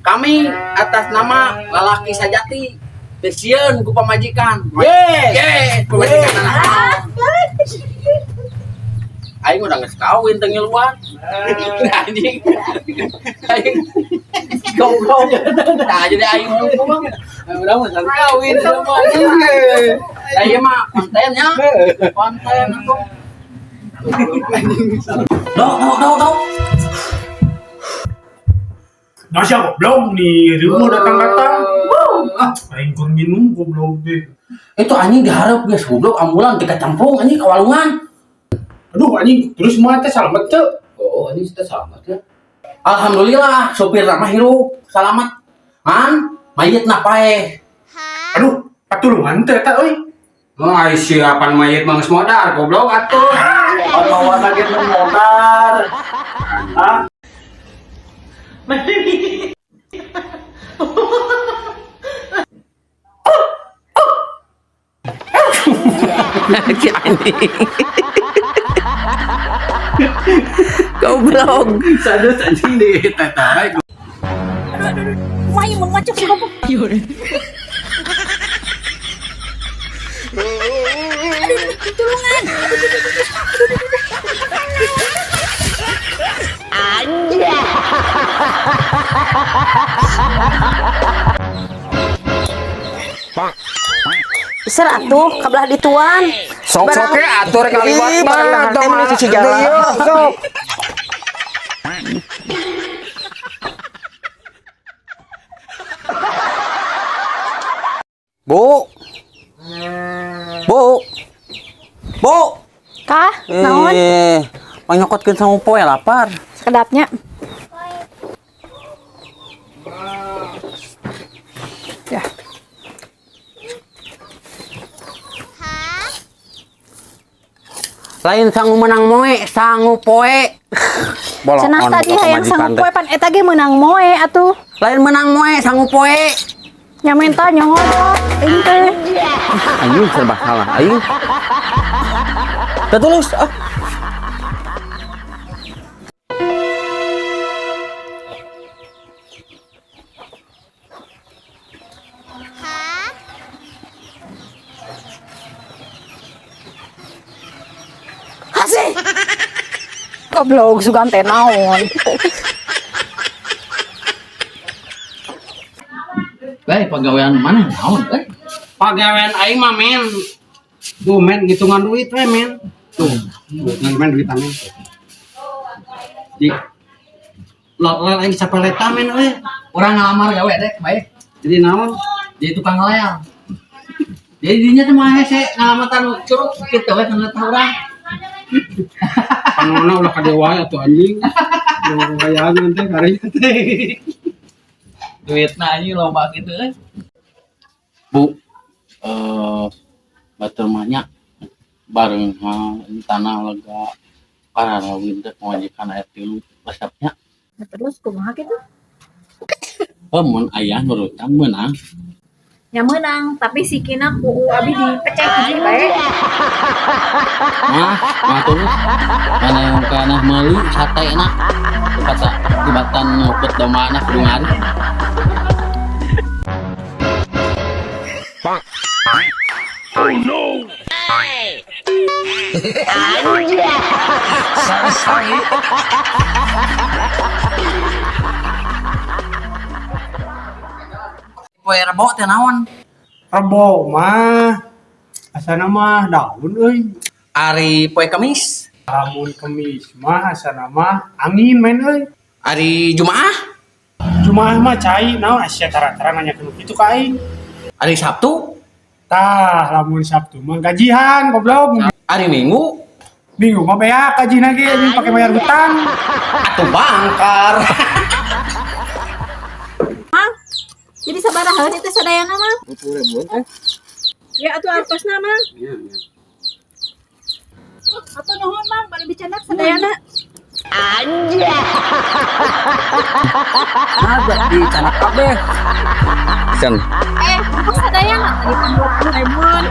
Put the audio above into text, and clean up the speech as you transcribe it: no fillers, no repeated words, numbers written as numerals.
Kami atas nama lalaki sajati teu sieun ku pamajikan. Yes. Yes, pamajikan anak. Aing udah geus kawin teu ngiluan. Anjing. Aing goblok. Nah, jadi aing ngomong. Udah mah kawin sama. Nah, ieu mah kontennya. Konten atuh. Dok, dok, dok, dok. Nah, siapa goblok nih, ribu datang-datang. Ah, aing keur minum goblok deh. Itu anjing diharap geus goblok ambulan teu kacamplung anjing ka walungan. Aduh anjing, terus mah teh salamet teu. Oh, anjing teh selamat ya. Alhamdulillah, sopir mah hirup, selamat. Man, mayit na paeh. Aduh, patulungan teh eta euy. Oh, ai siapan mayit mah geus modar goblok atuh. Bawa lagi nu modar. Ah, Si anjing. Goblok. Sadus anjing di tetarai. Kumaha mun macet si goblok. Aduh, tulungan. Ser atuh kabelah dituan. Sok sok ke atur kaliwat Ih, mah barang tong teh meni cuci jalan. Iya, sok. Bu. Bu. Bu. Kah, naon? Eh, panyokotkeun sama poe lapar. Sekedapnya. Ya. Lain sangu menang moe, sangu poe. Bolong Cenah tadi hayang sangu poe pan eta ge meunang moe atuh. Lain menang moe, sangu poe. Nya menta nyongodok aing teh. Anjing serba salah aing. Teu tulus ah. Hasih. Goblok sugan teh naon. Baik, pagawean mana naon euy? Pagawean aing mah men. Tuh men ngitungan duit we men. Tuh, Ngan men duit men. Di lel aing sapeleta men euy. Urang ngalamar gawe deh, baik. Jadi naon? Jadi tukang ngelayan. Jadi dinya teh mah hese ngalamatan curug kitu we kana tah urang. Panona ulah ka dewa atuh anjing. Yang kayangan teh karenya teh. Duitna anjing loba kitu euy. Bu, batur mah nya bareng ha tanah lega kararawin teh pamajikan aya tilu resepnya. Nah, terus kumaha kitu? Oh, mun aya nurutan meunang. Nya meunang, tapi sikina ku abi dipecek hiji bae. Mah, mah terus mana yang kana meuli sate na. Kata tibatan nyopet domba na kudu ngari. Poe Rebo teh naon? Rebo mah asana mah daun euy. Ari poe Kamis, Lamun kemis mah asana mah angin men euy. ari Jumaah, Jumaah mah cai naon sia tara-tara nanya nu kitu ka aing. ari Sabtu, Tah, lamun Sabtu mah gajian goblok. ari Minggu, Minggu mah beak gajina ge anjing pake bayar hutang. atuh bangkar. Mang, jadi sabaraha teh sadayana mang? 20 ribuan teh. Ya atuh artosna mang. Iya, iya. Oh, atuh nuhun mang, bari dicandak sadayana. Ada di canak kabeh. Sen. Eh, kok sadayana tadi kan 20 ribuan.